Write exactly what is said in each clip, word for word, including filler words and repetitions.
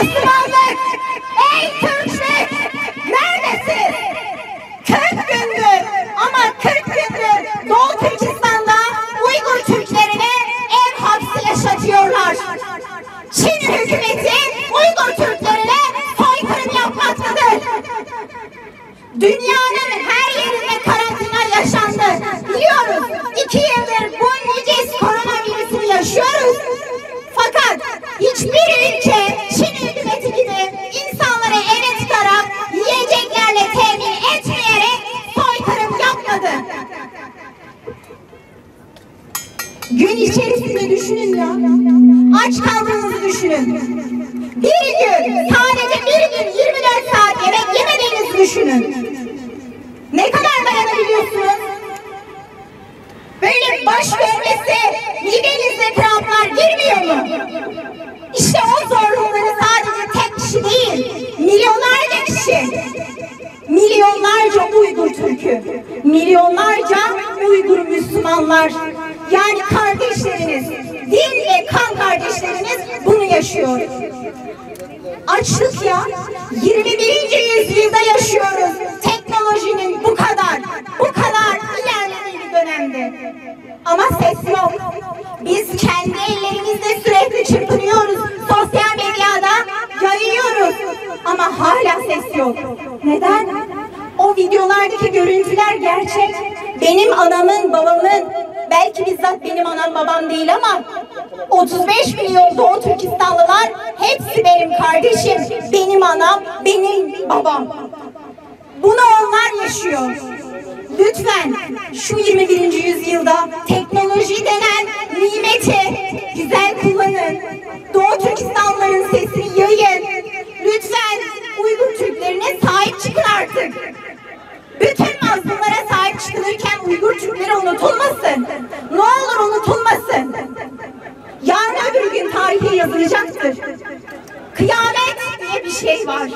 Müslümanlık, ey Türklük, neredesiniz? Kırk gündür, ama kırk gündür Doğu Türkistan'da Uygur Türklerine ev hapsi yaşatıyorlar. Çin hükümeti Uygur Türklerine soykırım yapmaktadır. Dünyanın her yerinde karantina yaşandı. Biliyoruz, iki yıldır bu nice koronavirüsünü yaşıyoruz. Fakat hiçbir ülke Çin hükümeti gibi insanları eve tıkarak, yiyeceklerle temin etmeyerek soykırım yapmadı. Gün içerisinde düşünün ya. Aç kaldığınızı düşünün. Bir gün, sadece bir gün yirmi dört saat yemek yemediğinizi düşünün. Ne kadar dayanabiliyorsunuz? Böyle baş dönmesi, midenizde kramplar girmiyor mu? İşte o zorlukları sadece tek kişi değil, milyonlarca kişi. Milyonlarca Uygur Türkü, milyonlarca Uygur Müslümanlar, yani kardeşleriniz, din ve kan kardeşleriniz bunu yaşıyor. Açlık ya, yirmi birinci yüzyılda yaşıyoruz. Teknolojinin bu kadar, bu kadar ilerlediği bir dönemde. Ama ses yok. Biz kendi ellerimizle sürekli çırpınıyoruz. Sosyal medyada yayıyoruz. Ama hala ses yok. Neden? O videolardaki görüntüler gerçek. Benim anamın, babamın, belki bizzat benim anam, babam değil ama otuz beş milyon Doğu Türkistanlılar hepsi benim kardeşim, benim anam, benim babam. Bunu onlar yaşıyor. Lütfen şu yirmi birinci yüzyılda teknoloji denen nimeti güzel kullanın. Doğu Türkistanlıların sesini yayın. Lütfen Uygur Türklerine sahip çıkın artık. Bütün mazlumlara sahip çıkılırken Uygur Türkleri unutulmasın. Ne olur unutulmasın. Yarın öbür gün tarihe yazılacaktır. Kıyamet diye bir şey var.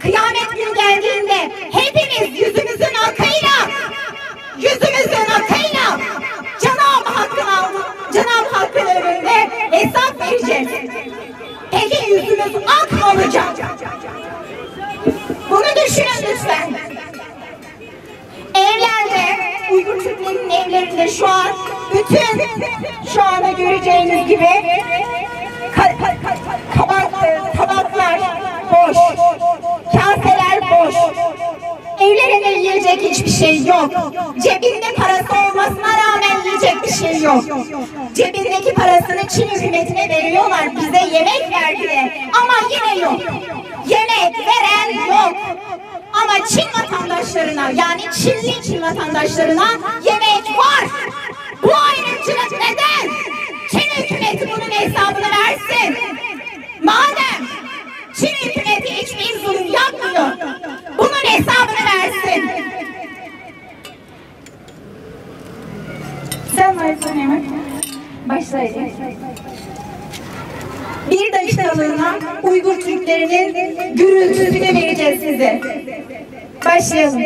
Kıyamet günü geldiğinde hepimiz yüzümüzün akıyla, yüzümüzün akıyla Cenab-ı Hakk'ın aldı, Cenab-ı Hakk'ın önünde hesap vereceğiz. Peki yüzümüz ak mı olacak? Bunu düşünün lütfen. Evlerde, Uygur Türklerinin evlerinde şu an bütün şu anda göreceğiniz gibi ka- ka- ka- kabak, e, tabaklar boş, kaseler boş. Evlerinde yiyecek hiçbir şey yok. Cebinde parası olmasına rağmen yiyecek bir şey yok. Cebindeki parasını Çin hükümetine veriyorlar bize yemek ver diye. Ama yine yok. Yemek veren yok. Ama Çin vatandaşlarına, yani Çinli Çin vatandaşlarına yemek var. Bu ayrımcılık neden? Çin hükümeti bunun hesabını versin. Madem Çin hükümeti hiçbir zulüm yapmıyor, bunun hesabını versin. Sen varsın hemen. Başlayın. Bir dakikalığına Uygur Türklerinin gürültüsünü vereceğiz size. Başlayalım.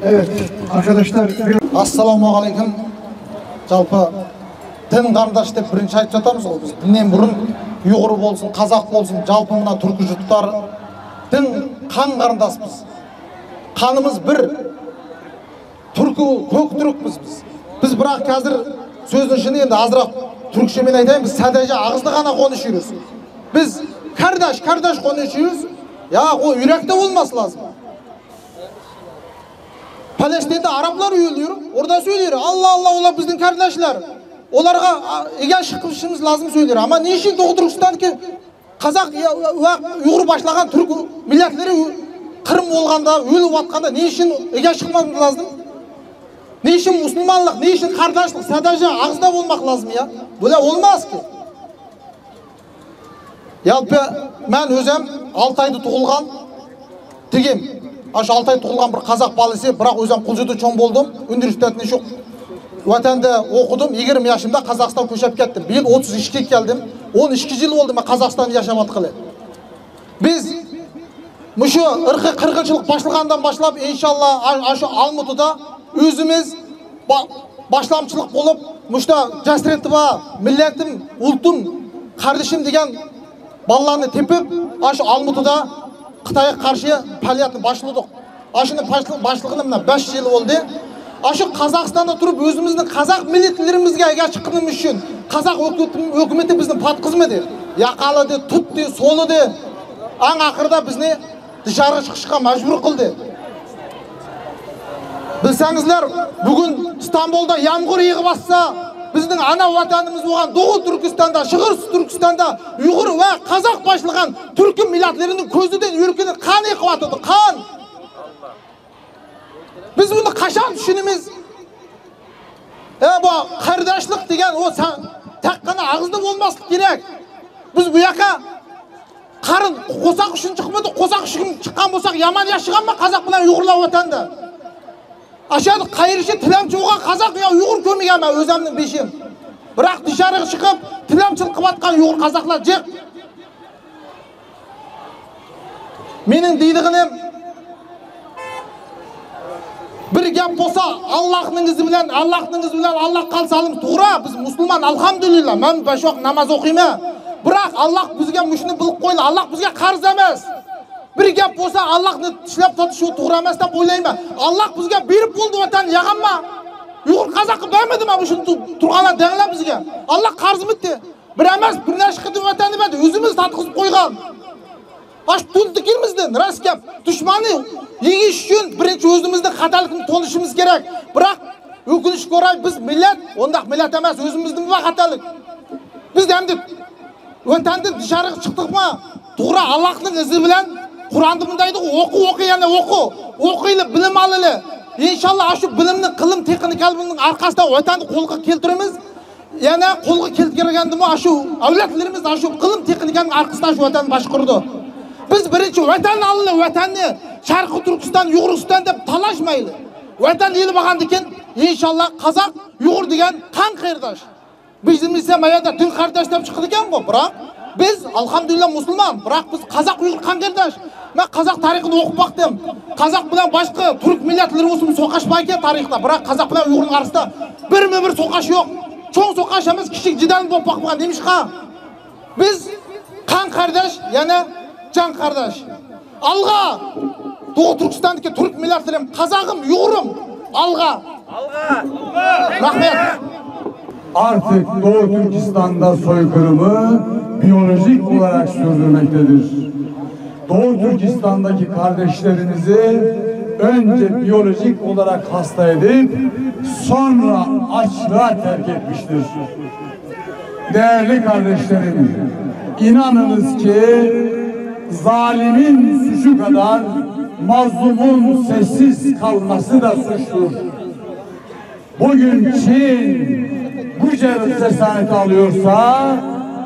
Evet, arkadaşlar, bir Assalamu aleykum. Жалпы дін қарындас деп бірінші айтып жатамыз ғой біз. Діннен бұрын ұйғыр болсын, қазақ болсын, жалпы мына түркі жұрттар дін қан қарындаспыз. Қанымыз бір. Түркі, көк түрікпіз біз. Біз, бірақ, қазір сөздің шыны, енді азырақ түрікшемен айтайын, біз сәдәжі ағызды ғана қонышырмыз. Biz kardeş kardeş konuşuyoruz. Ya, o yürekte olması lazım. Palestin'de Araplar ölüyor, orada söylüyor. Allah Allah, olar bizden kardeşler. Olarga, a, ege çıkışımız lazım söylüyor. Ama ne için Doğu Türkistan'daki Kazak ya, ya, ve Uygur başlagan Türk milletleri Kırım olganda, ölüp atkanda ne için ege çıkmamız lazım? Ne için Müslümanlık, ne için kardeşlik sadece ağızda olmak lazım ya? Böyle olmaz ki. Ya be, men o'zim Altayda tug'ilgan, degim. Ash Altay tug'ilgan bir qozoq bolasi, biroq o'zim Quljida cho'ng bo'ldim. Universitetni shu vatanda o'qidim. Yigirma yoshimda Qozog'iston ko'chib ketdim. Bu yil o'ttiz ikkiga keldim. O'n ikki yil bo'ldi men Qozog'istonda yashab atqili. Biz mushu irqiy qirg'inchilik boshlagandan boshlab, inshaalloh, a-, a-, shu Almutada o'zimiz ba-, boshlamchilik bo'lib, mushta jasreti bor, millatim, ultim, qardishim degan bolalarni tepib, a shu Almutada Xitoyga qarshi faoliyatni boshladik. A shuni boshli-, boshlig'ini mana besh yil bo'ldi. A shu Qozog'istonda turib o'zimizni qozoq millatlarimizga ega chiqqanimiz uchun qozoq hukum-, hukumati bizni patqizmadi. Yoqaladi, tutdi, so'lidi. Eng oxirida bizni dışarıga chiqishga majbur qildi. Bilsangizlar, bugun Istanbulda yomg'ir yog'ib atsa, bizning ana vatanimiz bo'lgan Doğu Turkistonda, Shig'ir Turkistonda uyg'ur va qozoq boshlagan turkum millatlarining ko'zidan yo'rkini qon oqib atadi, qon. Biz buni qachon tushunamiz? E, bu qardoshlik degan u sa-, taqqana og'izda bo'lmaslik kerak. Biz bu yoqqa qarin qo'saq uchun chiqmadik, qo'saq uchun chiqqan bo'lsak, yomon yashaganmi qozoq bilan uyg'urlar vatanda? Ashadi qayrishi tilamchi bo'lgan qozoq yo uyg'ur ko'rmaganman o'zimni beshim. Biroq dışarıga chiqib, tilamchilik qilayotgan uyg'ur qozoqlar jiq. Mening deydiganim, bir gap bo'lsa, Allohning izi bilan, Allohning izi bilan, Alloh qolsa, to'g'ri, biz musulmon, alhamdulillah, men besh vaqt namoz o'qiyman. Biroq Alloh bizga mushuni bilib qo'ydi, Alloh bizga qarz emas. Bir gap bo'lsa, Allohni tishlab sotish u to'g'ri emas deb o'ylayman. Alloh bizga berib bo'ldi, vatan yag'anma. Uyg'ur qozoqqa bermadimi mushuni tu-, turg'anlar deg'lar bizga? Alloh qarzmidi? Bir emas, bir necha qitim vatanni berdi, o'zimiz tatqizib qo'ygan. Ash pul tikilmizdan, rost gap. Dushmanni yengish uchun birinchi o'zimizni xatolikni to'lishimiz kerak. Biroq, o'kinishga ko'ra, biz millat, undaq millat emas, o'zimizni va xatolik. Biz endi vatandan dışarıga chiqdikmi? To'g'ri, Allohning izi bilan Qur'onda bunday deydi, o'qi, o'qi, yana o'qi. O'qiyli, bilim olayli. Inshaalloh, shu bilimni, qilim, texnika bilimning orqasida vatanni qo'lga keltiramiz. Yana qo'lga keltirgandimi, shu avlodlarimiz shu qilim texnikaning orqasidan shu vatanni boshqardi. Biz birinchi vatan olayli, vatanni Sharqiy Turkiston, Uyg'uriston deb talashmayli. Vatan eli bo'lgandan keyin, inshaalloh, qozoq, uyg'ur degan qon qardosh. Biz esa mayada din qardosh deb chiqdi ekan bu, biroq biz, alhamdulillah, musulmon, biroq biz qozoq, uyg'ur qon qardosh. Men qozoq tarixini o'qib boqdim. Qozoq bilan boshqa turk millatlari o'sib so'qash bor ekan tarixda, biroq qozoq bilan uyg'urning orasida birma-bir so'qash yo'q. Cho'ng so'qash emas, kichik jidal bo'lib boqmagan. Nima ishqa? Biz qon qardosh, yana jon qardosh. Alg'a! Doğu Turkistondagi turk millatlarim, qozog'im, uyg'urim, alg'a! Rahmet! Artık Doğu Türkistan'da soykırımı biyolojik olarak sürdürmektedir. Doğu Türkistan'daki kardeşlerimizi önce biyolojik olarak hasta edip sonra açlığa terk etmiştir. Değerli kardeşlerim, inanınız ki zalimin suçu kadar mazlumun sessiz kalması da suçtur. Bugün Çin bu cesaret alıyorsa,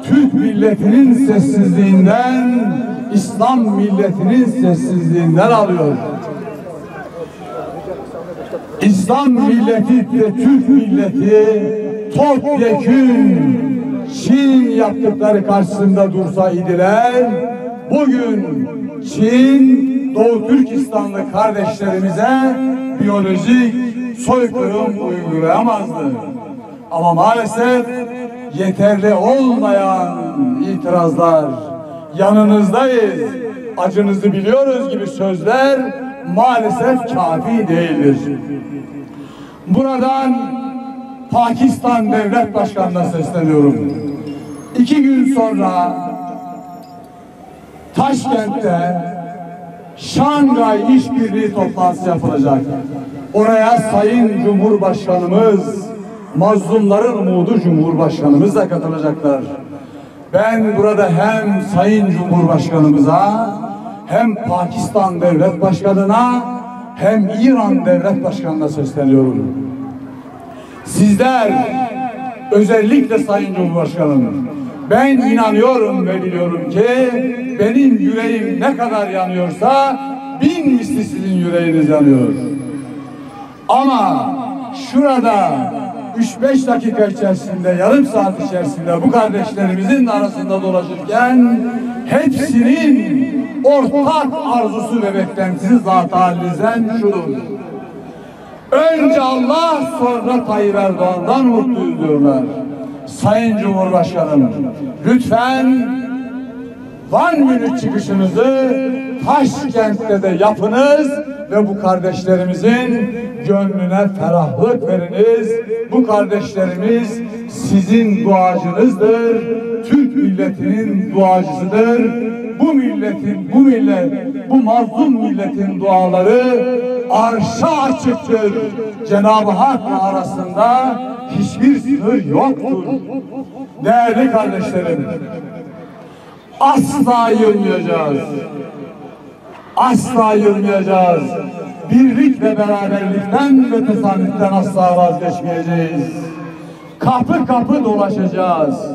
Türk milletinin sessizliğinden, İslam milletinin sessizliğinden alıyor. İslam milleti ve Türk milleti topyekün Çin yaptıkları karşısında dursa idiler, bugün Çin Doğu Türkistanlı kardeşlerimize biyolojik soykırım uygulayamazdı. Ama maalesef yeterli olmayan itirazlar, yanınızdayız, acınızı biliyoruz gibi sözler maalesef kafi değildir. Buradan Pakistan Devlet Başkanı'na sesleniyorum. İki gün sonra Taşkent'te Şangay İşbirliği toplantısı yapılacak. Oraya Sayın Cumhurbaşkanımız, mazlumların umudu Cumhurbaşkanımız da katılacaklar. Ben burada hem Sayın Cumhurbaşkanımıza, hem Pakistan Devlet Başkanına, hem İran Devlet Başkanına sesleniyorum. Sizler, özellikle Sayın Cumhurbaşkanım, ben inanıyorum ve biliyorum ki benim yüreğim ne kadar yanıyorsa bin misli sizin yüreğiniz yanıyor. Ama şurada üç beş dakika içerisinde, yarım saat içerisinde bu kardeşlerimizin arasında dolaşırken hepsinin ortak arzusu ve beklentisi zaten şudur. Önce Allah, sonra Tayyip Erdoğan'dan umutluyuz diyorlar. Sayın Cumhurbaşkanım, lütfen Van günü çıkışınızı Taşkent'te de yapınız ve bu kardeşlerimizin gönlüne ferahlık veriniz. Bu kardeşlerimiz sizin duacınızdır. Türk milletinin duacısıdır. Bu milletin, bu millet, bu mazlum milletin duaları arşa açıktır. Cenab-ı Hak'la arasında hiçbir sınır yoktur. Değerli kardeşlerim, asla yılmayacağız. Asla yılmayacağız. Birlik ve beraberlikten ve tesanütten asla vazgeçmeyeceğiz. Kapı kapı dolaşacağız.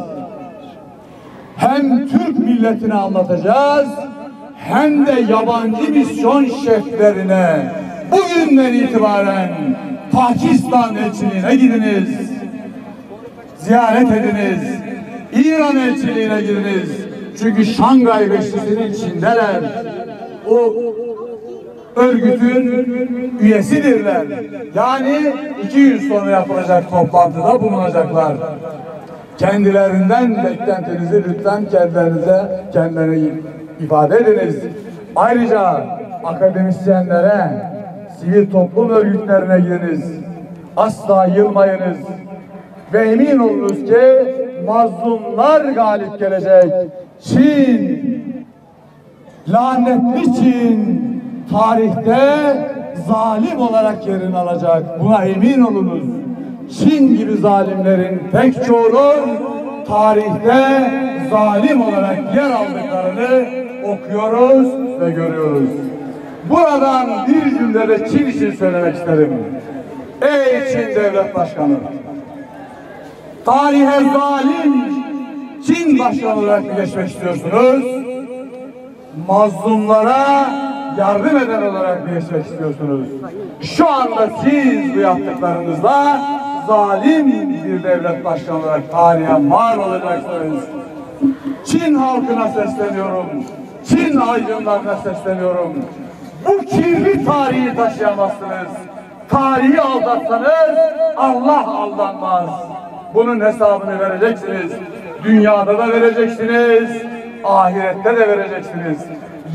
Hem Türk milletine anlatacağız, hem de yabancı misyon şeflerine bugünden itibaren Pakistan elçiliğine gidiniz. Ziyaret ediniz. İran elçiliğine gidiniz. Çünkü Şangay Beşlisi'nin içindeler. O örgütün üyesidirler. Yani iki gün sonra yapılacak toplantıda bulunacaklar. Kendilerinden beklentinizi lütfen kendilerinize, kendilerine ifade ediniz. Ayrıca akademisyenlere, sivil toplum örgütlerine gidiniz. Asla yılmayınız. Ve emin olunuz ki mazlumlar galip gelecek. Çin, lanetli Çin tarihte zalim olarak yerini alacak. Buna emin olunuz. Çin gibi zalimlerin pek çoğunun tarihte zalim olarak yer aldıklarını okuyoruz ve görüyoruz. Buradan bir cümle de Çin için söylemek isterim. Ey Çin Devlet Başkanı! Tarihe zalim Çin başkanı olarak mı geçmek istiyorsunuz? Mazlumlara yardım eden olarak mı geçmek istiyorsunuz? Şu anda siz bu yaptıklarınızla zalim bir devlet başkanı olarak tarihe mal olacaksınız. Çin halkına sesleniyorum. Çin aydınlarına sesleniyorum. Bu kirli tarihi taşıyamazsınız. Tarihi aldatsanız Allah aldanmaz. Bunun hesabını vereceksiniz. Dünyada da vereceksiniz, ahirette de vereceksiniz.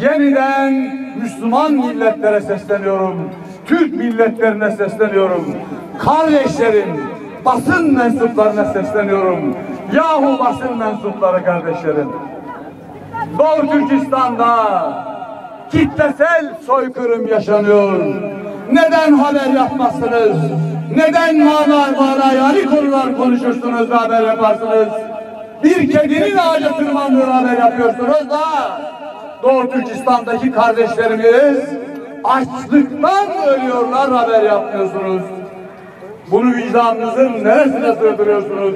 Yeniden Müslüman milletlere sesleniyorum. Türk milletlerine sesleniyorum. Kardeşlerim, basın mensuplarına sesleniyorum. Yahu basın mensupları kardeşlerim. Doğu Türkistan'da kitlesel soykırım yaşanıyor. Neden haber yapmazsınız? Neden mana, manayali konular konuşursunuz ve haber yaparsınız? Bir kedinin ağaca tırmandığını haber yapıyorsunuz da Doğu Türkistan'daki kardeşlerimiz açlıktan ölüyorlar, haber yapmıyorsunuz. Bunu vicdanınızın neresine sığdırıyorsunuz?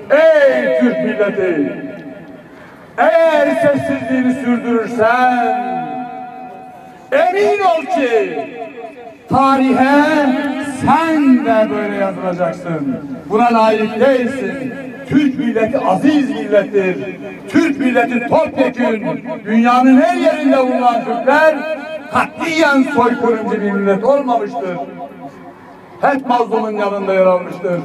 Ey Türk milleti! Eğer sessizliğini sürdürürsen, emin ol ki tarihe sen de böyle yazılacaksın. Buna layık değilsin. Türk milleti aziz millettir. Türk milleti topyekün dünyanın her yerinde bulunan Türkler katiyen soykırımcı bir millet olmamıştır. Hep mazlumun yanında yer almıştır.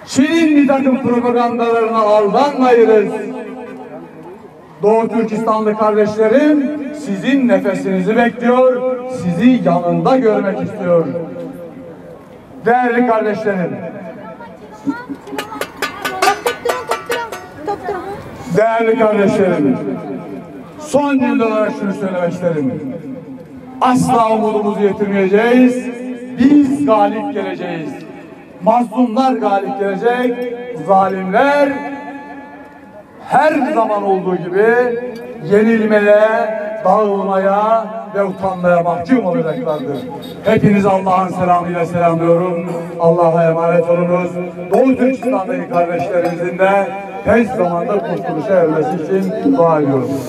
Çin'in bir takım propagandalarına aldanmayınız. Doğu Türkistanlı kardeşlerim sizin nefesinizi bekliyor, sizi yanında görmek istiyor. Değerli kardeşlerim, değerli kardeşlerim, son cümle olarak şunu söylemek isterim. Asla umudumuzu yitirmeyeceğiz. Biz galip geleceğiz. Mazlumlar galip gelecek. Zalimler her zaman olduğu gibi yenilmeye, dağılmaya ve utanmaya mahkum olacaklardır. Hepinizi Allah'ın selamıyla selamlıyorum. Allah'a emanet olunuz. Doğu Türkistan'daki kardeşlerimizin de tez zamanda kurtuluşa ermesi için dua ediyorum.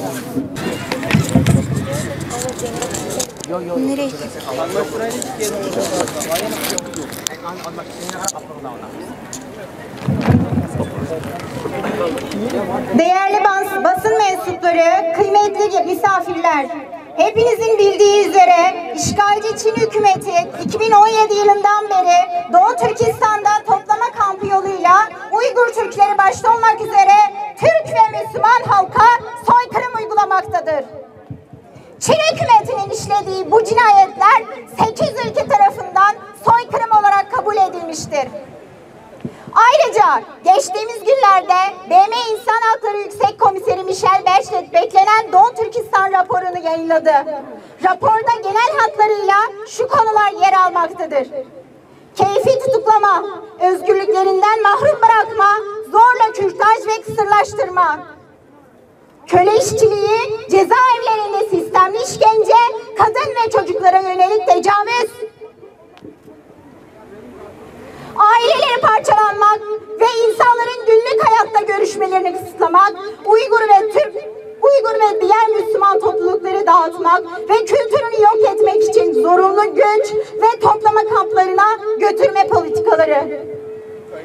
Değerli bas- basın mensupları, kıymetli misafirler, hepinizin bildiği üzere işgalci Çin hükümeti iki bin on yedi yılından beri Doğu Türkistan'da toplama kampı yoluyla Uygur Türkleri başta olmak üzere Türk ve Müslüman halka soykırım uygulamaktadır. Çin hükümetinin işlediği bu cinayetler sekiz ülke tarafından soykırım olarak kabul edilmiştir. Ayrıca geçtiğimiz günlerde B M İnsan Hakları Yüksek Komiseri Michelle Bachelet beklenen Doğu Türkistan raporunu yayınladı. Raporda genel hatlarıyla şu konular yer almaktadır. Keyfi tutuklama, özgürlüklerinden mahrum bırakma, zorla kürtaj ve kısırlaştırma, köle işçiliği, cezaevlerinde sistemli işkence, kadın ve çocuklara yönelik tecavüz, aileleri parçalanmak ve insanların günlük hayatta görüşmelerini kısıtlamak, Uygur ve Türk, Uygur ve diğer Müslüman toplulukları dağıtmak ve kültürünü yok etmek için zorunlu göç ve toplama kamplarına götürme politikaları.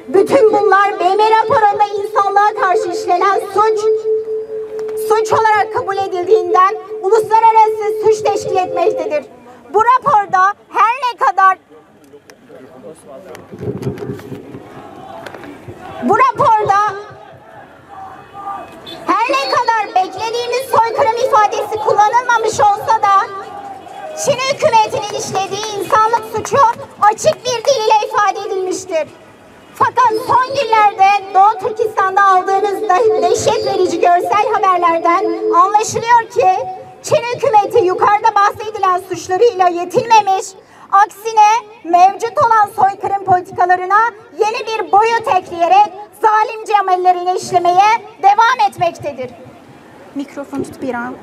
Bütün bunlar B M raporunda insanlığa karşı işlenen suç, suç olarak kabul edildiğinden uluslararası suç teşkil etmektedir. Bu raporda her ne kadar bu raporda her ne kadar beklediğimiz soykırım ifadesi kullanılmamış olsa da Çin hükümetinin işlediği insanlık suçu açık bir dil ile ifade edilmiştir. Fakat son günlerde Doğu Türkistan'da aldığımız da- dehşet verici görsel haberlerden anlaşılıyor ki Çin hükümeti yukarıda bahsedilen suçlarıyla yetinmemiş, aksine mevcut olan soykırım politikalarına yeni bir boyut ekleyerek zalimce amellerini işlemeye devam etmektedir. Mikrofon tut bir an.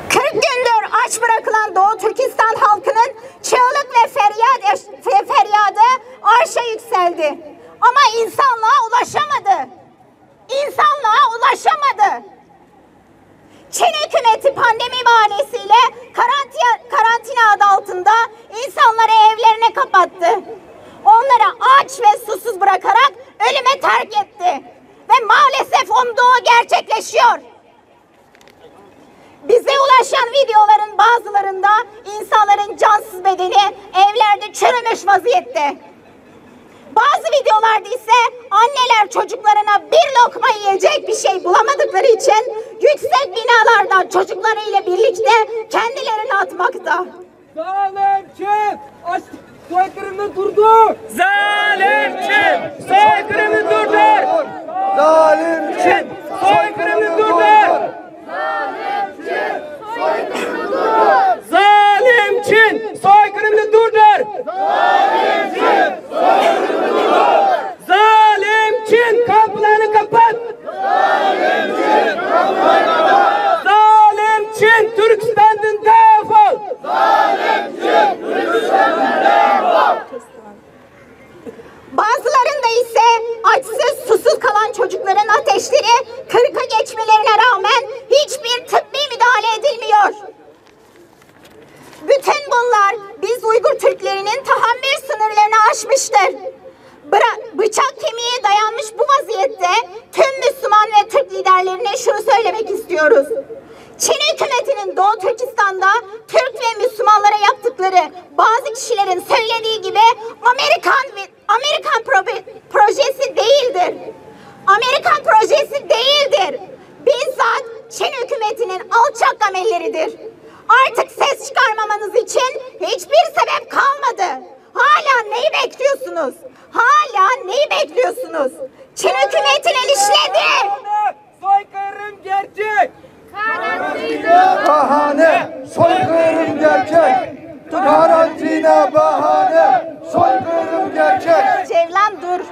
Kırk gündür aç bırakılan Doğu Türkistan halkının çığlık ve feryat, ve feryadı arşa yükseldi. Ama insanlığa ulaşamadı. İnsanlığa ulaşamadı. Çin hükümeti pandemi bahanesiyle karantina, karantina adı altında insanları evlerine kapattı. Onları aç ve susuz bırakarak ölüme terk etti. Ve maalesef umduğu gerçekleşiyor. Bize ulaşan videoların bazılarında insanların cansız bedeni evlerde çürümüş vaziyette. Bazı videolarda ise anneler çocuklarına bir lokma yiyecek bir şey bulamadıkları için yüksek binalarda çocuklarıyla birlikte kendilerini atmakta. Zalim Çin! Aç, soykırımını durdur! Zalim Çin! Soykırımını durdur! Zalim Çin! Soykırımını durdur! Zalim Çin! Soykırımını durdur! Zalim Çin! Kamplarını kapat! Zalim Çin! Türkistan'dan defol! Bazılarında ise açsız susuz kalan çocukların ateşleri kırka geçmelerine rağmen hiçbir tıbbi müdahale edilmiyor. Bütün bunlar biz Uygur Türklerinin tahammül sınırlarını aşmıştır. Bıra- bıçak kemiğe dayanmış bu vaziyette tüm Müslüman ve Türk liderlerine şunu söylemek istiyoruz. Çin hükümetinin Doğu Türkistan'da Türk ve Müslümanlara yaptıkları bazı kişilerin söylediği gibi Amerikan ve Amerikan proje- projesi değildir. Amerikan projesi değildir. Bizzat Çin hükümetinin alçak amelleridir. Artık ses çıkarmamanız için hiçbir sebep kalmadı. Hala neyi bekliyorsunuz? Hala neyi bekliyorsunuz? Çin hükümetinin işlediği Soykırım gerçek! Bahane! Bahane, soykırım gerçek. Ceylan, dur.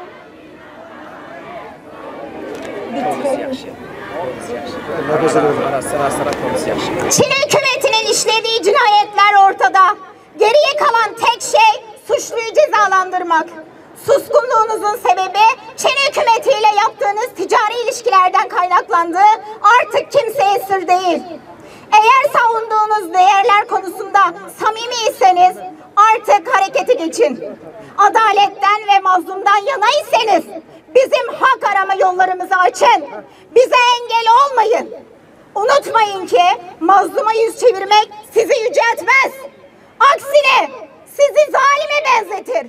Çin hükümetinin işlediği cinayetler ortada. Geriye kalan tek şey suçluyu cezalandırmak. Suskunluğunuzun sebebi Çin hükümetiyle yaptığınız ticari ilişkilerden kaynaklandı. Artık kimseye sır değil. Eğer savunduğunuz değerler konusunda samimiyseniz artık harekete geçin. Adaletten ve mazlumdan yana iseniz bizim hak arama yollarımızı açın. Bize engel olmayın. Unutmayın ki mazluma yüz çevirmek sizi yüceltmez. Aksine sizi zalime benzetir.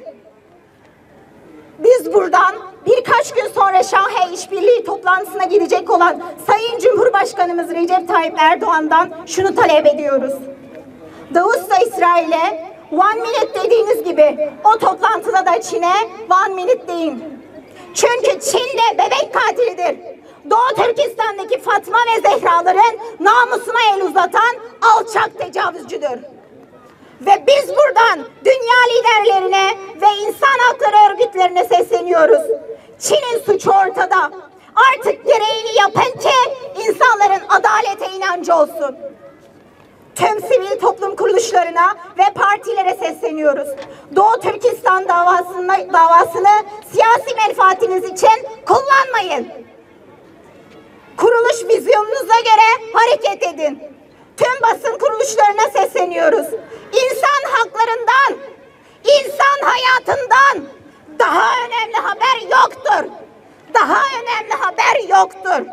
Biz buradan birkaç gün sonra Şanghay İşbirliği toplantısına gidecek olan Sayın Cumhurbaşkanımız Recep Tayyip Erdoğan'dan şunu talep ediyoruz. Davutsa İsrail'e one minute dediğiniz gibi o toplantıda da Çin'e one minute deyin. Çünkü Çin de bebek katilidir. Doğu Türkistan'daki Fatma ve Zehra'ların namusuna el uzatan alçak tecavüzcüdür. Ve biz buradan dünya liderlerine ve insan hakları örgütlerine sesleniyoruz. Çin'in suçu ortada. Artık gereğini yapın ki insanların adalete inancı olsun. Tüm sivil toplum kuruluşlarına ve partilere sesleniyoruz. Doğu Türkistan davasını, davasını siyasi menfaatiniz için kullanmayın. Kuruluş vizyonunuza göre hareket edin. Tüm basın kuruluşlarına sesleniyoruz. İnsan haklarından, insan hayatından daha önemli haber yoktur. Daha önemli haber yoktur.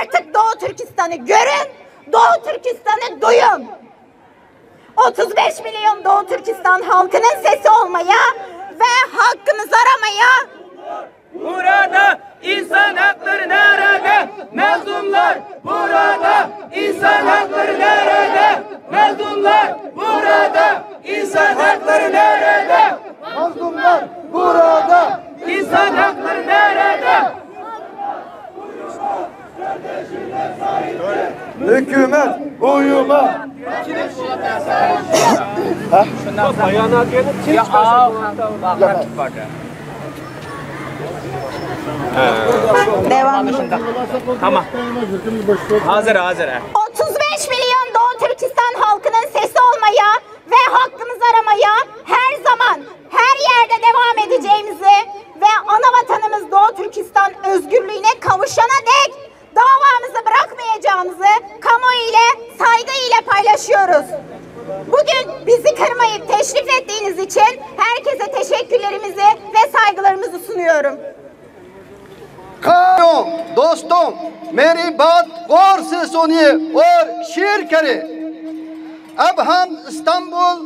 Artık Doğu Türkistan'ı görün, Doğu Türkistan'ı duyun. Otuz beş milyon Doğu Türkistan halkının sesi olmaya ve hakkımızı aramaya. Burada insan hakları nerede? Mazlumlar burada. İnsan hakları nerede? Mazlumlar burada. İnsan hakları nerede? Mazlumlar burada. İnsan hakları nerede? Hükümet, uyuma. Devam. Tamam. Hazır, hazır. Otuz beş milyon Doğu Türkistan halkının sesi olmaya ve hakkımızı aramaya her zaman, her yerde devam edeceğimizi ve ana vatanımız Doğu Türkistan özgürlüğüne kavuşana dek davamızı bırakmayacağımızı kamuoyu ile saygı ile paylaşıyoruz. Bugün bizi kırmayıp teşrif ettiğiniz için herkese teşekkürlerimizi ve saygılarımızı sunuyorum. دوستوں، میری بات غور سے سنیے اور شیئر کریں۔ اب ہم استنبول،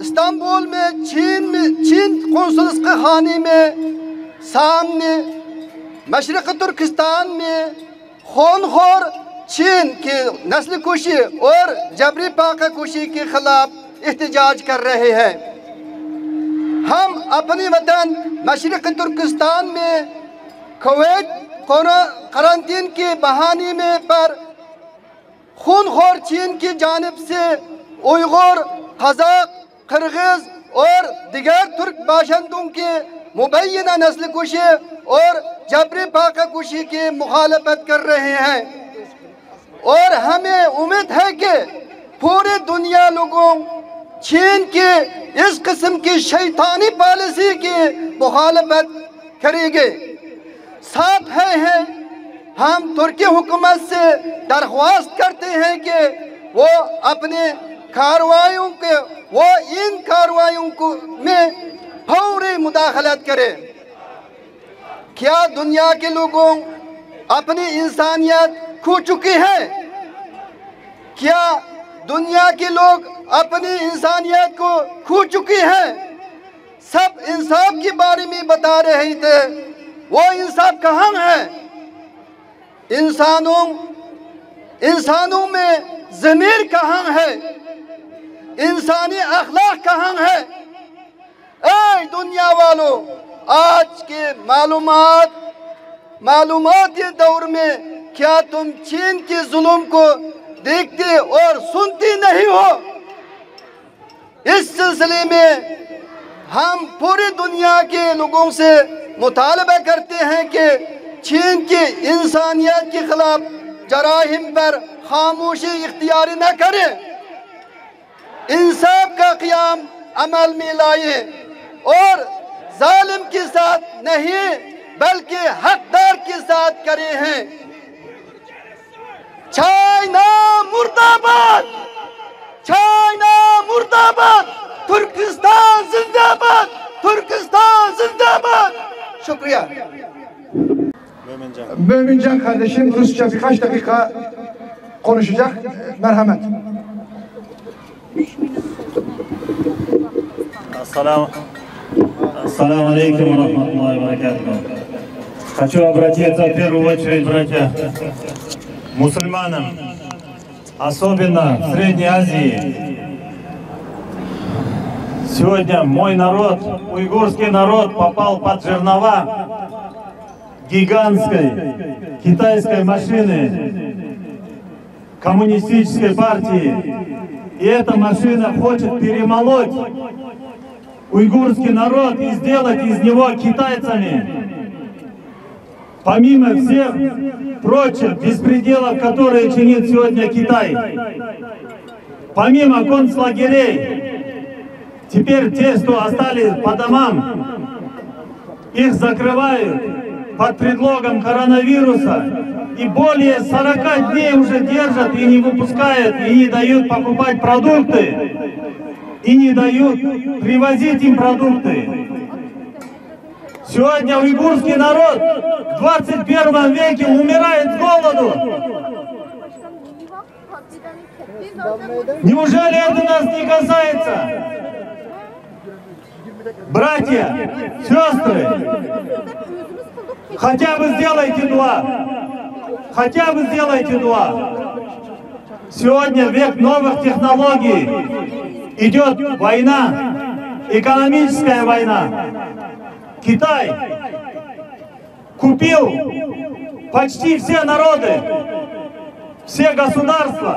استنبول میں چین میں، چین قونصلس کے خانے میں سامنے، مشرق ترکستان میں خونخوار چین کی نسل کشی اور جبری فاقہ کشی کے خلاف احتجاج کر رہے ہیں۔ ہم اپنی وطن مشرق ترکستان میں کووڈ قرنطین کے بہانے میں پر خونخوار چین کی جانب سے اوئغور، قزاق، قرغیز اور دیگر ترک باشندوں کے مبینہ نسل کشی اور جبری فاقہ کشی کی مخالفت کر رہے ہیں۔ اور ہمیں امید ہے کہ پوری دنیا لوگوں چین کی اس قسم کی شیطانی پالیسی کی مخالفت کریں گے۔ ساتھ ہے، ہیں، ہم ترکی حکومت سے درخواست کرتے ہیں کہ وہ اپنے کارروائیوں کے، وہ ان کارروائیوں کو میں فوری مداخلت کرے۔ کیا دنیا کے لوگوں اپنی انسانیت کھو چکی ہے؟ کیا دنیا کے لوگ اپنی انسانیت کو کھو چکی ہے؟ سب انصاف کے بارے میں بتا رہے تھے، وہ انصاف کہاں ہے؟ انسانوں، انسانوں میں ضمیر کہاں ہے؟ انسانی اخلاق کہاں ہے؟ اے دنیا والوں، آج کے معلومات، معلوماتی دور میں کیا تم چین کے ظلم کو دیکھتے اور سنتے نہیں ہو؟ اس سلسلے میں ہم پوری دنیا کے لوگوں سے مطالبہ کرتے ہیں کہ چین کے انسانیت کے خلاف جرائم پر خاموشی اختیار نہ کریں، انصاف کا قیام عمل میں لائیں اور ظالم کے ساتھ نہیں بلکہ حقدار کے ساتھ کھڑے ہیں۔ چائنا مردہ باد! چائنا مردہ باد! ترکستان زندہ باد! ترکستان زندہ باد! شکریہ۔ Mömincan kardeşim Rusça birkaç dakika konuşacak. Merhamet. Ассалам, ассаламу алейкум ва рахматуллахи ва баракатуху. Хочу обратиться в первую очередь, братья, мусульманам, особенно в Средней Азии. Сегодня мой народ, уйгурский народ, попал под жернова гигантской китайской машины коммунистической партии. И эта машина хочет перемолоть уйгурский народ и сделать из него китайцами. Помимо всех прочих беспределов, которые чинит сегодня Китай, помимо концлагерей, теперь те, что остались по домам, их закрывают под предлогом коронавируса, и более сорока дней уже держат и не выпускают, и не дают покупать продукты, и не дают привозить им продукты. Сегодня уйгурский народ в двадцать первом веке умирает с голоду. Неужели это нас не касается? Братья, сестры, хотя бы сделайте дуа. Хотя бы сделайте дуа. Сегодня век новых технологий. Идет война, экономическая война. Китай купил почти все народы, все государства.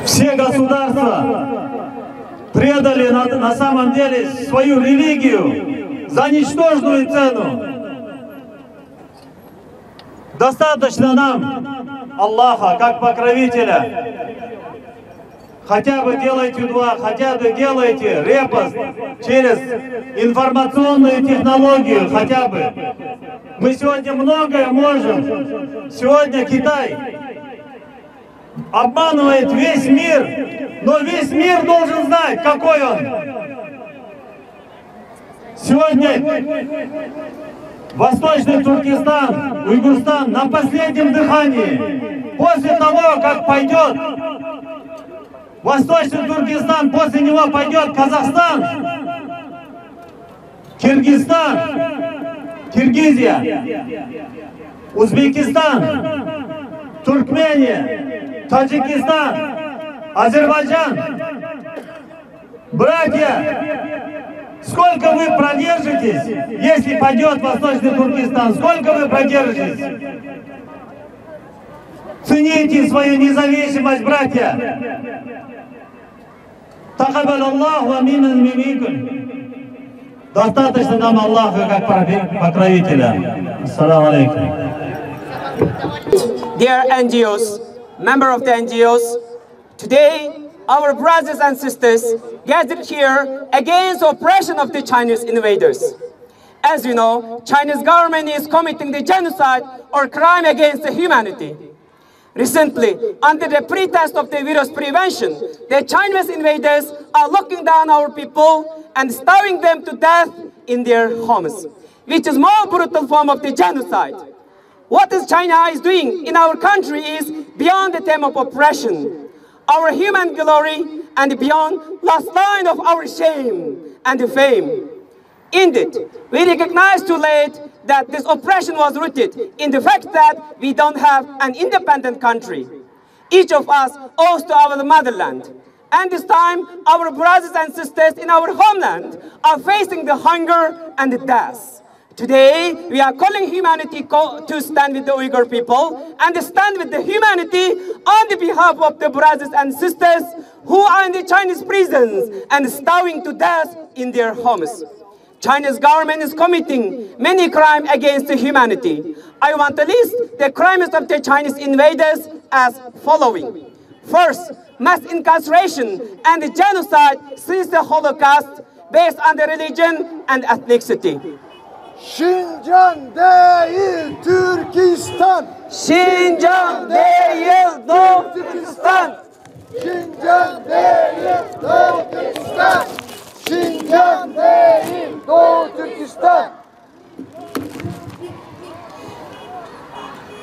Все государства предали на, на самом деле свою религию за ничтожную цену. Достаточно нам Аллаха как покровителя. Хотя бы делайте дуа, хотя бы делайте репост через информационную технологию, хотя бы. Мы сегодня многое можем. Сегодня Китай обманывает весь мир, но весь мир должен знать, какой он. Сегодня Восточный Туркестан, Уйгурстан на последнем дыхании. После того, как пойдет Восточный Туркестан, после него пойдет Казахстан, Киргизстан, Киргизия, Узбекистан, Туркмения, Таджикистан, Азербайджан. Братья, сколько вы продержитесь, если падет Восточный Туркестан? Сколько вы продержитесь? Цените свою независимость, братья. تقبل الله منا ومنكم. Достаточно нам Аллаха как покровителя. Ассаламу алейкум. Dear N G Os, member of the N G Os, today our brothers and sisters gathered here against oppression of the Chinese invaders. As you know, Chinese government is committing the genocide or crime against the humanity. Recently, under the pretext of the virus prevention, the Chinese invaders are locking down our people and starving them to death in their homes, which is more brutal form of the genocide. What is China is doing in our country is beyond the term of oppression, our human glory, and beyond last line of our shame and fame. Indeed, we recognize too late that this oppression was rooted in the fact that we don't have an independent country. Each of us owes to our motherland. And this time, our brothers and sisters in our homeland are facing the hunger and the death. Today, we are calling humanity co- to stand with the Uyghur people and stand with the humanity on the behalf of the brothers and sisters who are in the Chinese prisons and starving to death in their homes. Chinese government is committing many crimes against the humanity. I want to list the crimes of the Chinese invaders as following. First, mass incarceration and genocide since the Holocaust based on the religion and ethnicity. Şincan değil Türkistan. Şincan değil Doğu Türkistan. Şincan değil Doğu Türkistan. Şincan değil Doğu Türkistan.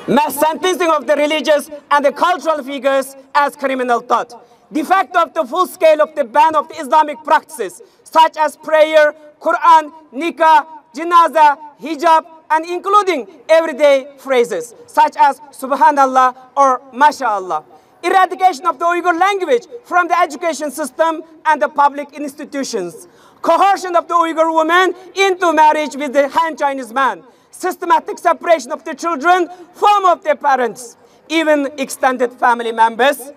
Mass sentencing of the religious and the cultural figures as criminal thought. De facto of the full scale of the ban of the Islamic practices, such as prayer, Quran, nikah, janaza, hijab, and including everyday phrases, such as Subhanallah or MashaAllah. Eradication of the Uyghur language from the education system and the public institutions. Coercion of the Uyghur women into marriage with the Han Chinese man. Systematic separation of the children from of their parents, even extended family members.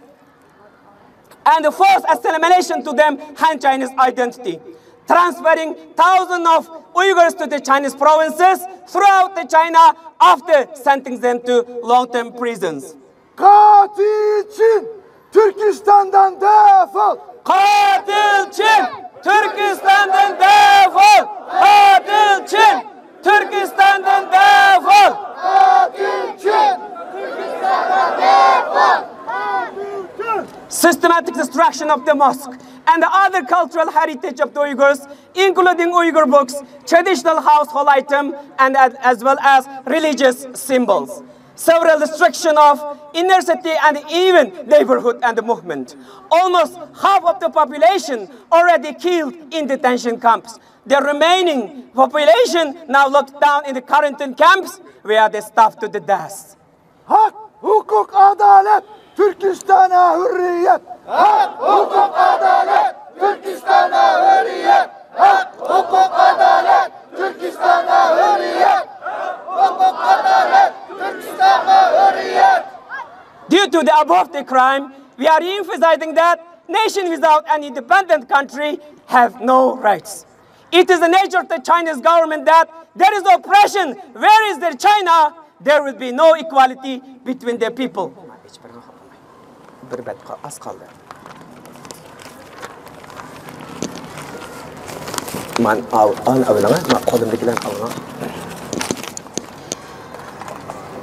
And the forced assimilation to them Han Chinese identity. Transferring thousands of Uyghurs to the Chinese provinces throughout the China after sending them to long-term prisons. Katil Çin, Türkistan'dan defol! Katil Çin, Türkistan'dan defol! Katil Çin, Türkistan'dan defol! Katil Çin, Türkistan'dan defol! Systematic destruction of the mosque and the other cultural heritage of the Uyghurs, including Uyghur books, traditional household item, and as as well as religious symbols. Several destruction of inner city and even neighborhood and movement. Almost half of the population already killed in detention camps. The remaining population now locked down in the quarantine camps where they starve to the death. Hak, hukuk, adalet, Türkistan'a hürriyet! Hak, hukuk, adalet, Türkistan'a hürriyet! Hak, hukuk, adalet, Türkistan'a hürriyet! Hak, hukuk, adalet, Türkistan'a hürriyet! Due to the above the crime, we are emphasizing that nation without an independent country have no rights. It is the nature of the Chinese government that there is oppression. Where is there China? There will be no equality between the people. بىر بەت قا-، ئاز قالدى. مانا، ئاۋ-، ئاۋۇنى ئېلىڭ، مانا قولۇمدىكىلەرنى ئېلىڭ.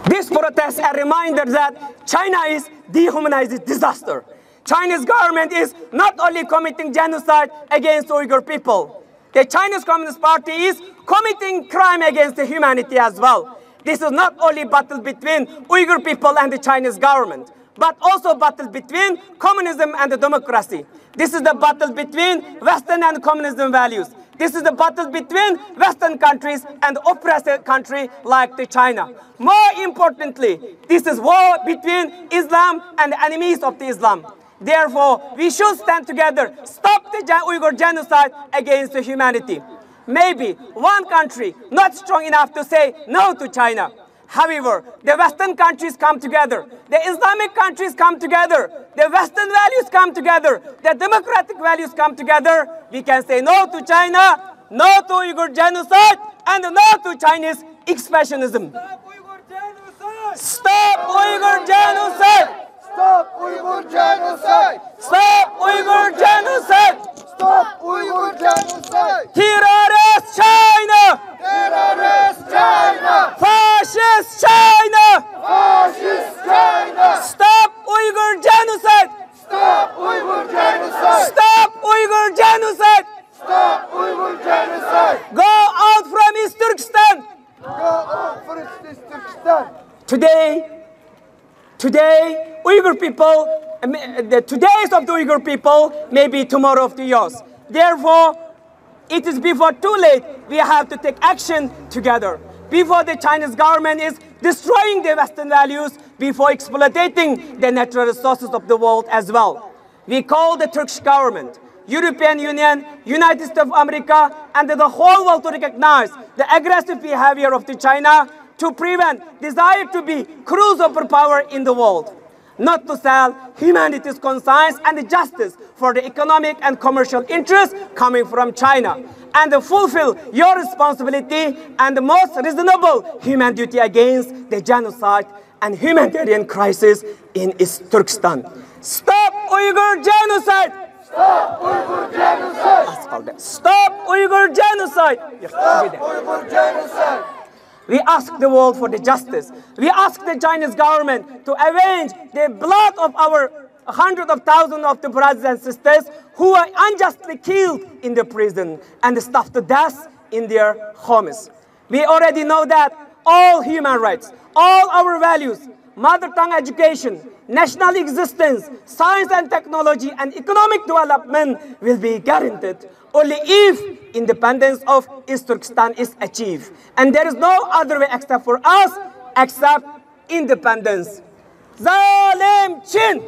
This protest a reminder that China is dehumanized disaster. Chinese government is not only committing genocide against Uyghur people, the Chinese Communist Party is committing crime against the humanity as well. This is not only battle between Uyghur people and the Chinese government, but also battle between communism and the democracy. This is the battle between Western and communism values. This is the battle between Western countries and oppressed country like the China. More importantly, this is war between Islam and the enemies of the Islam. Therefore, we should stand together, stop the gen- Uyghur genocide against the humanity. Maybe one country not strong enough to say no to China. However, the Western countries come together, the Islamic countries come together, the Western values come together, the democratic values come together. We can say no to China, no to Uyghur genocide, and no to Chinese expansionism. Stop Uyghur genocide! Stop Uyghur genocide! Stop Uyghur genocide! Stop Uyghur genocide! Terrorist China! Terrorist China! Fascist China! Fascist China! Stop Uyghur genocide! Stop Uyghur genocide! Stop Uyghur genocide! Stop Uyghur genocide! Go out from East Turkestan! Go out from East Turkestan! Today, today, Uyghur people, um, the todays of the Uyghur people may be tomorrow of the yours. Therefore, it is before too late. We have to take action together before the Chinese government is destroying the Western values, before exploiting the natural resources of the world as well. We call the Turkish government, European Union, United States of America, and the whole world to recognize the aggressive behavior of the China to prevent desire to be cruel superpower in the world. Not to sell humanity's conscience and justice for the economic and commercial interests coming from China, and to fulfill your responsibility and the most reasonable human duty against the genocide and humanitarian crisis in East Turkestan. Stop Uyghur genocide! Stop Uyghur genocide! Stop Uyghur genocide! Stop Uyghur genocide! We ask the world for the justice. We ask the Chinese government to avenge the blood of our hundreds of thousands of the brothers and sisters who were unjustly killed in the prison and starved to death in their homes. We already know that all human rights, all our values, mother tongue education, national existence, science and technology, and economic development will be guaranteed only if independence of East Turkestan is achieved. And there is no other way except for us, except independence. Zalim Çin!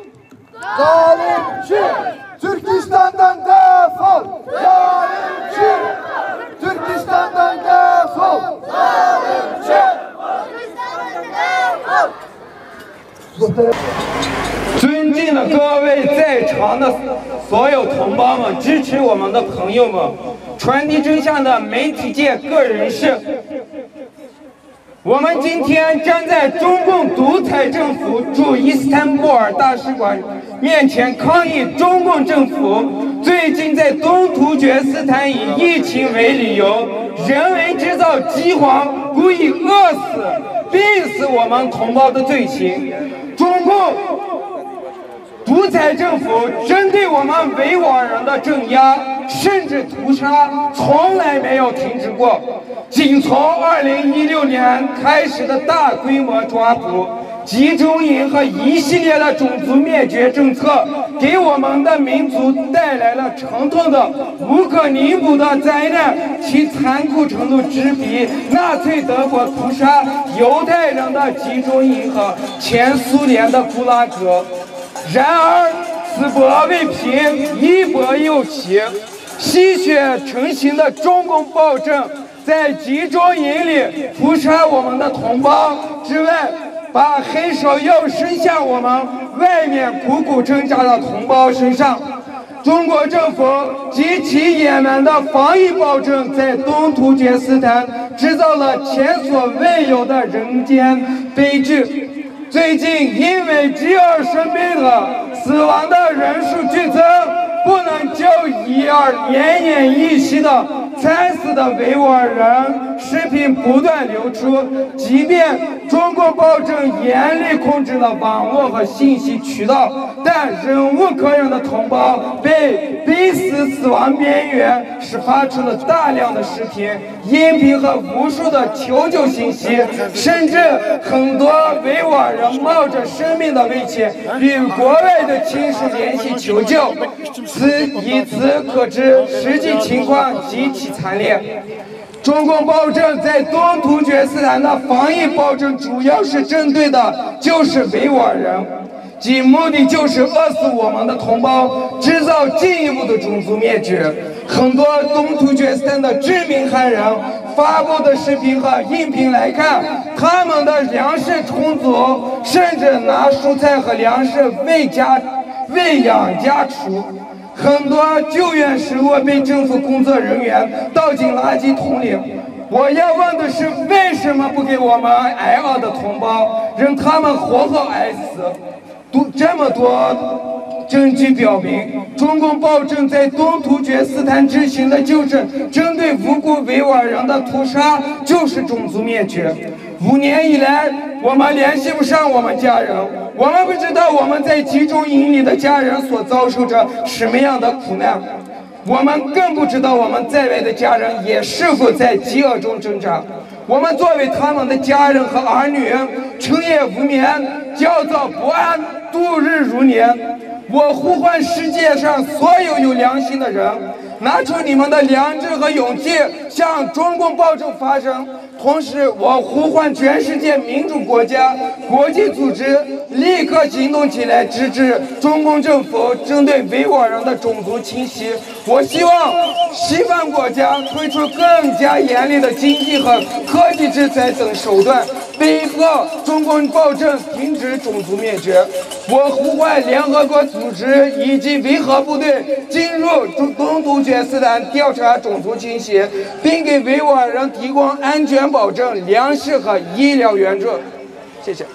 Zalim Çin! Türkistan'dan defol! Zalim Çin! Türkistan'dan defol! Zalim Çin! 尊敬的各位在场的所有同胞们、支持我们的朋友们、传递真相的媒体界各人士，我们今天站在中共独裁政府驻伊斯坦布尔大使馆面前抗议中共政府最近在东突厥斯坦以疫情为理由，人为制造饥荒，故意饿死、病死我们同胞的罪行。中共独裁政府针对我们维吾尔人的镇压，甚至屠杀，从来没有停止过。仅从二零一六年开始的大规模抓捕、集中营和一系列的种族灭绝政策，给我们的民族带来了沉痛的、无可弥补的灾难，其残酷程度直逼纳粹德国屠杀犹太人的集中营和前苏联的古拉格。 然而，此波未平，一波又起。吸血成形的中共暴政在集中营里屠杀我们的同胞之外，把黑手又伸向我们外面苦苦挣扎的同胞身上。中国政府极其野蛮的防疫暴政在东突厥斯坦制造了前所未有的人间悲剧。 最近因为饥饿生病了、死亡的人数剧增，不能就医而奄奄一息的惨死的维吾尔人尸体不断流出。即便中共暴政严厉控制了网络和信息渠道，但忍无可忍的同胞被逼死、死亡边缘，是发出了大量的视频、 音频和无数的求救信息，甚至很多维吾尔人冒着生命的危险与国外的亲属联系求救，此以此可知实际情况极其惨烈。中共暴政在东突厥斯坦的防疫暴政主要是针对的就是维吾尔人。 其目的就是饿死我们的同胞，制造进一步的种族灭绝。很多东突厥斯坦的知名汉人发布的视频和音频来看，他们的粮食充足，甚至拿蔬菜和粮食喂家，喂养家畜。很多救援食物被政府工作人员倒进垃圾桶里。我要问的是，为什么不给我们挨饿的同胞，让他们活活挨死？ 都这么多证据表明，中共暴政在东突厥斯坦执行的就是针对无辜维吾尔人的屠杀，就是种族灭绝。五年以来，我们联系不上我们家人，我们不知道我们在集中营里的家人所遭受着什么样的苦难。 我们更不知道我们在外的家人也是否在饥饿中挣扎。我们作为他们的家人和儿女，彻夜无眠，焦躁不安，度日如年。我呼唤世界上所有有良心的人，拿出你们的良知和勇气，向中共暴政发声。同时，我呼唤全世界民主国家、国际组织立刻行动起来，制止中共政府针对维吾尔人的种族清洗。我希望西方国家推出更加严厉的经济和科技制裁等手段，逼迫中共暴政停止种族灭绝。我呼唤联合国组织以及维和部队进入中东突厥斯坦调查种族清洗，并给维吾尔人提供安全保证、粮食和医疗援助。谢谢。